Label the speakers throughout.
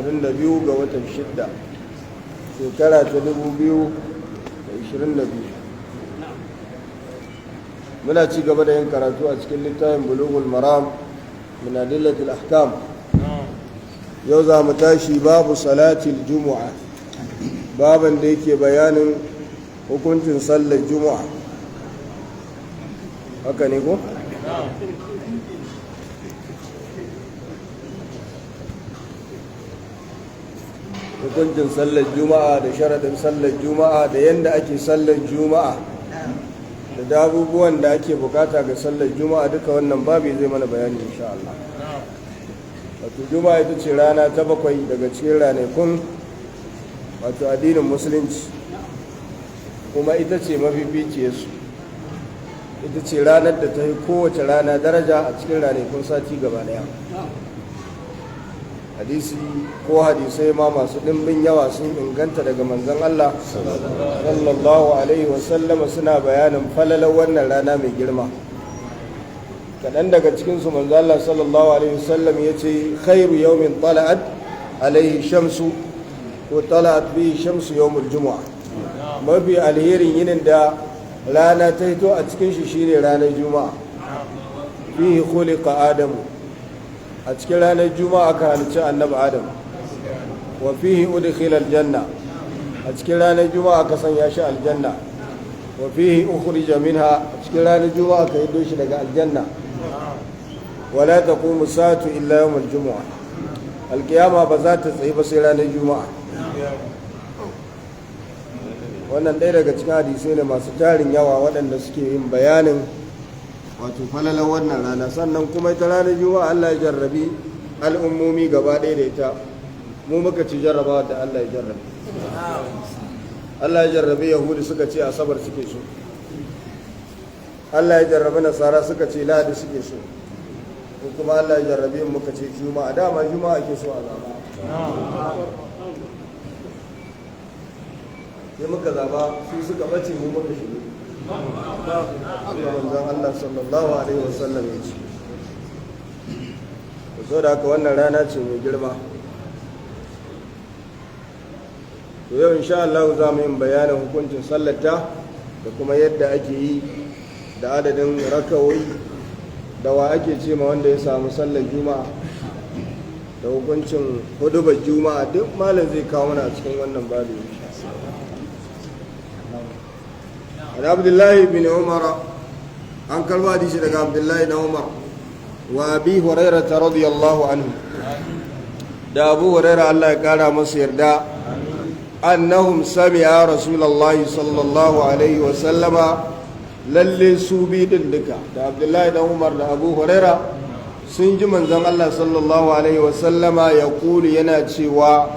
Speaker 1: 22 ga watan 6, shekara ta 2022. Muna ci gaba da yin karatu a cikin littafin Bulughul Maram min Adillatil Ahkam. Yau za mu tashi babu salatil Jumu'a, baban da yake bayanin hukuncin sallar Juma'a. Haka ne ko? Hukuncin sallar Juma'a da sharaɗin sallar Juma'a da yadda ake sallar Juma'a da abubuwan da ake bukata ga sallar Juma'a, duka wannan babu zai mana bayani insha Allah. Wato Juma'a ita ce rana ta bakwai daga cikin ranakun wato addinin Musulunci, kuma ita ce mafificiyarsu. Ita ce ranar da ta yi kowace rana daraja a cikin ranakun sati gaba daya. Hadisi ko hadisai ma masu ɗimbin yawa sun inganta daga manzon Allah sallallahu alaihi wasallama, suna bayanin falalar wannan rana mai girma. Kaɗan daga cikinsu, manzon Allah sallallahu alaihi wasallam ya ce: "Khairu yawmin tala'at alaihi shamsu ko tala'at bihi shamsu yawmul jumu'a." Mafi alherin yinin da rana ta hito a cikin shi shine ranar Juma'a. "Fihi khuliqa Adamu", a cikin ranar Juma'a aka halicci Annabi Adam. "Wa fihi udkhila aljanna", a cikin ranar Juma'a aka sanya shi aljanna. "Wa fihi ukhrija minha", a cikin ranar Juma'a aka hiddo shi daga aljanna. "Wala taqumu sa'atu illa yawm aljumu'a", alkiyama ba za ta tsayi ba sai ranar Juma'a. Wannan ɗaya daga cikin hadisai ne masu tarin yawa waɗanda suke yin bayanin wato falalar wannan rana. Sannan kuma ita ranar Juma'a Allah ya jarrabi al'ummomi gaba ɗaya da ita. Mu muka ci jarrabawa da Allah ya jarrabi. Allah ya jarrabi Yahudu, suka ce Asabar suke so. Allah ya jarrabi Nasara, suka ce Lahadi suke so. Ko kuma Allah ya jarrabi muka ce Juma'a. Dama Juma'a ake so a zaba, sai muka zaba. Su suka bace, mu muka shigo. Manzon Allah sallallahu alaihi wasallam ya ce ku so da haka wannan rana ce mai girma. To yau insha Allah za mu yi bayanin hukuncin sallata da kuma yadda ake yi da adadin rakawai, da wa ake ce ma wanda ya samu sallar Juma'a, da hukuncin hudubar Juma'a. Duk malam zai kawo mana a cikin wannan babu insha Allah. An Abdullahi bin Umar, an karba hadisi daga Abdullahi na Umar, wa Abi Hurairah radiyallahu anhu, da Abu Hurairah, Allah ya kara masa yarda, annahum sami'a Rasulullahi sallallahu alaihi wa sallama, lalle su bi din duka, da Abdullahi dan Umar da Abu Hurairah, sun ji manzon Allah sallallahu alaihi wa sallama ya kulu, yana cewa,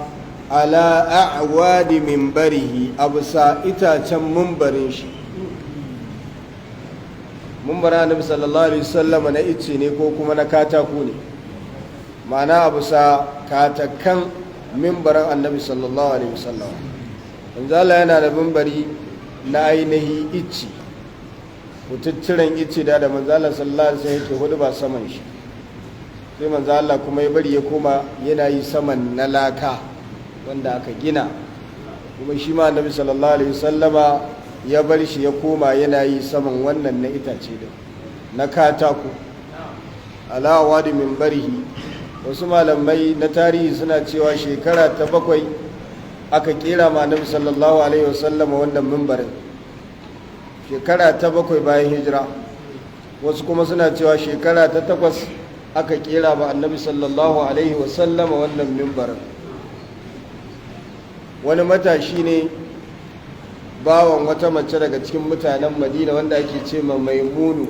Speaker 1: ala a'wadi minbarihi, abusa itacen mumbarin shi. Mumbarin Annabi sallallahu alaihi wasallama na icce ne ko kuma na katako ne, ma'ana abusa katakan mimbarin Annabi sallallahu alaihi wasallam. Manzo Allah yana da mimbari na ainihi icce, kututturen icce da manzo Allah sallallahu alaihi wasallam yake hudu ba saman shi. Sai manzo Allah kuma ya bari ya koma yana yi saman na laka wanda aka gina. Kuma shi ma Annabi sallallahu alaihi wasallama ya bar shi ya koma yana yi saman wannan na itace din, na katako. Ala wadi minbarihi. Wasu malamai na tarihi suna cewa shekara ta 7 aka kera ma Annabi sallallahu alaihi wasallama wannan mimbarin, shekara ta 7 bayan hijira. Wasu kuma suna cewa shekara ta 8 aka kera ma Annabi sallallahu alaihi wasallama wannan mimbarin. Wani matashi ne, bawan wata mace daga cikin mutanen Madina wanda ake ce ma Maimunu,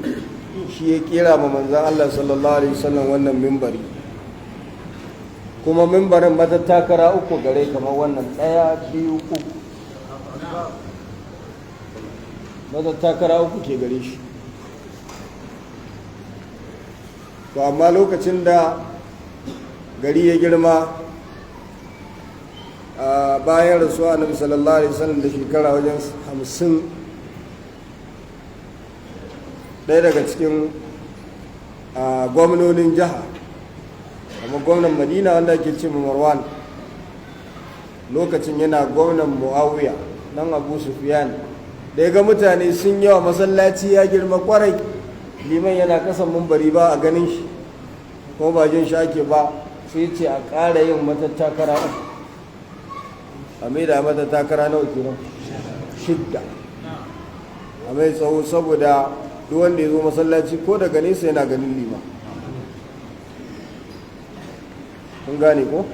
Speaker 1: shi ya kera ma manzan Allah sallallahu alaihi wasallam wannan mimbari. Kuma mimbarin matattakara uku gare, kamar wannan, ɗaya, biyu, uku, matattakara uku ke gare shi. To amma lokacin da gari ya girma, a bayan rasuwa Annabi sallallahu alaihi wasallam da shekara wajen 50, ɗaya daga cikin gwamnonin jiha, kamar gwamnan Madina wanda ake ce Marwan, Lokacin yana gwamnan Muawiya dan Abu Sufyan, da ya ga mutane sun yawa, masallaci ya girma kwarai, liman yana kasan mumbari ba a ganin shi ko ba jin shi ake ba, sai ce a ƙara yin matattakara uku. A mai da matattakara nawa kenan? Shidda. A mai tsawo, saboda duk wanda ya zo masallaci ko daga nesa yana ganin liman. Kun gane ko?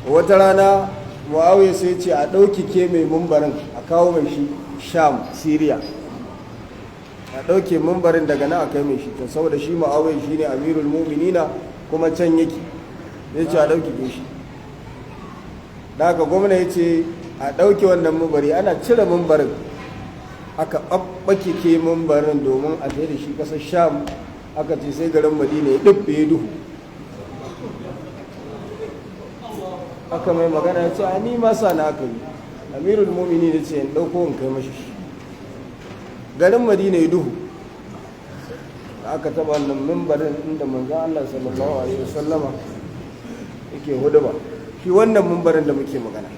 Speaker 1: Wata rana Muawiya sai ce a ɗaukike mai mumbarin, a kawo mai shi Sham, Syria. A ɗauke mumbarin daga nan a kai mai shi can, saboda shi Muawiya shi ne amirul muminina kuma can yake. Ya ce a ɗaukike shi. Da haka gwamna ya ce a ɗauke wannan mumbari. Ana cire mumbarin, aka ɓaɓɓake mumbarin domin a tai da shi ƙasar Sham. Aka ce sai garin Madina ya ɗubbe duhu. Aka mai magana, ya ce a ni ma sa na aka yi, amirul mumini da ce in ɗauko in kai mashi shi. Garin Madina ya duhu da aka taɓa wannan mimbarin inda manzan Allah sallallahu alaihi wasallama yake huduba. Shi wannan mimbarin da muke magana,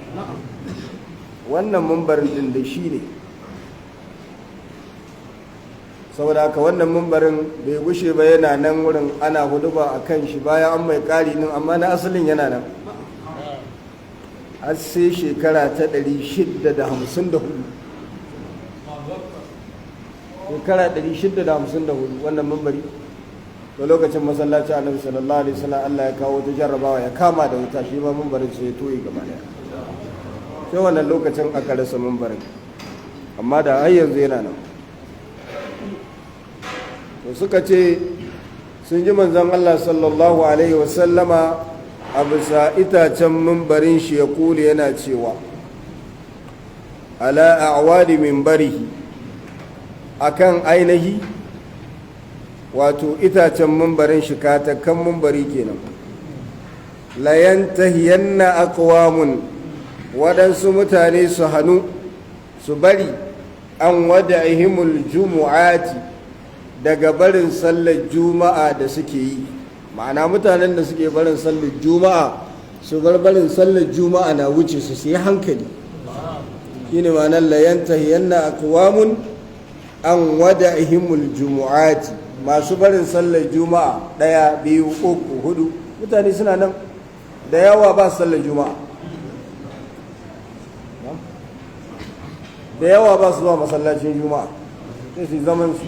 Speaker 1: wannan mimbarin din da shi ne. Saboda haka wannan mimbarin bai gushe ba, yana nan wurin ana huduba a kan shi bayan an mai ƙari din, amma na asalin yana nan har sai shekara ta 654. Shekara 654 wannan mambari da lokacin masallaci Annabi sallallahu alaihi wasallam, Allah ya kawo ta jarrabawa, ya kama da wuta, shi ma mambarin sai ya toye gaba daya. Sai wannan lokacin aka rasa mambarin, amma da har yanzu yana nan. To suka ce sun ji manzon Allah sallallahu alaihi wasallama a bisa itacen mimbarin shi ya kule, yana cewa ala a'wadi mimbarihi, akan ainihi wato itacen mimbarin shi, katakan mimbari kenan. La yantahiyanna aqwamun, waɗansu mutane su hannu su bari, an wada'ihimul jumu'ati, daga barin sallar juma'a da suke yi. Ma'ana, mutanen da suke barin sallar juma'a su bar barin sallar juma'a na wuce su, su yi hankali. Shine ma'anar la yantahiyanna aqwamun an wada'ihimul jumu'ati. Masu barin sallar juma'a, ɗaya, biyu, uku, hudu, mutane suna nan da yawa ba sallar juma'a, da yawa ba su zuwa masallacin juma'a, sai su zaman su,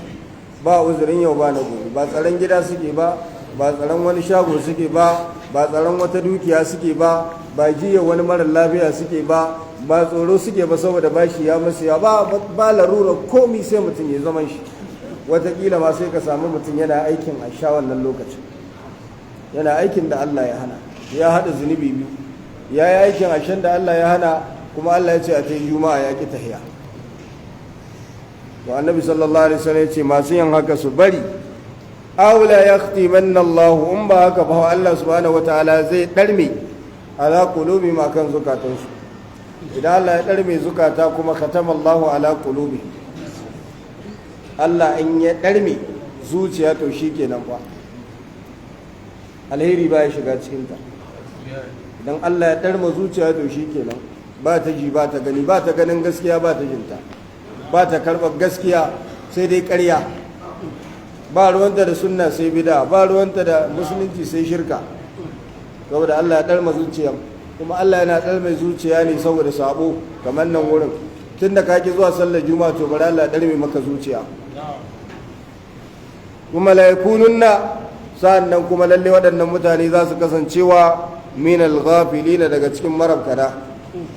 Speaker 1: ba uzurin yau ba na gobe. Ba tsaron gida suke ba, ba tsaron wani shago suke ba, ba tsaron wata dukiya suke ba, ba jiya wani marar lafiya suke ba, ba tsoro suke ba saboda bashi ya masu ya ba, ba larura komi, sai mutum ya zaman shi. Watakila ma sai ka sami mutum yana aikin a sha wannan lokacin, yana aikin da Allah ya hana. Ya haɗa zunubi biyu: ya yi aikin ashen da Allah ya hana, kuma Allah ya ce a ta yi juma'a, ya ƙi tahiya. To Annabi sallallahu alaihi wasallam ya ce masu yin haka su bari. Aw la yahtimanna Allah, in ba haka ba Allah subhanahu wataala zai darme ala qulubi ma kan zukatansu. Idan Allah ya darme zukata kuma, khatama Allahu ala qulubi, Allah in ya darme zuciya to shikenan fa, alheri ba ya shiga cikin ta. Idan Allah ya darma zuciya to shikenan, ba ta ji, ba ta gani, ba ta ganin gaskiya, ba ta jinta, ba ta karɓar gaskiya sai dai ƙarya. Ba ruwanta da sunna sai bida, ba ruwanta da musulunci sai shirka, saboda Allah ya ɗarma zuciya. Kuma Allah yana ɗarma zuciya ne saboda sabo. Kamar nan wurin, tun da kaki zuwa sallar juma'a, to bari Allah ya ɗarme maka zuciya. Kuma la yakununna, sa'annan kuma lalle waɗannan mutane za su kasancewa min al-ghafilina, daga cikin marabkana,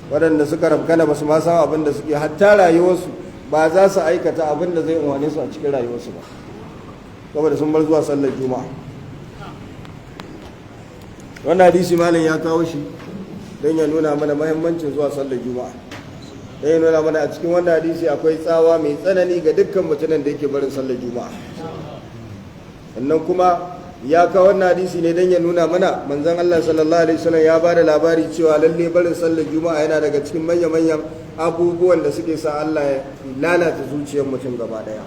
Speaker 1: waɗanda suka rabkana, ba su ma san abin da suke, hatta rayuwarsu ba za su aikata abin da zai umarne su a cikin rayuwarsu ba, saboda sun bar zuwa sallar juma'a. Wannan hadisi malam ya kawo shi don ya nuna mana mahimmancin zuwa sallar juma'a, don ya nuna mana a cikin wannan hadisi akwai tsawa mai tsanani ga dukkan mutumin da yake barin sallar juma'a. Sannan kuma ya kawo wannan hadisi ne don ya nuna mana manzon Allah sallallahu alaihi wasallam ya bada labari cewa lalle barin sallar juma'a yana daga cikin manya-manyan abubuwan da suke sa Allah ya lalata zuciyar mutum gaba daya.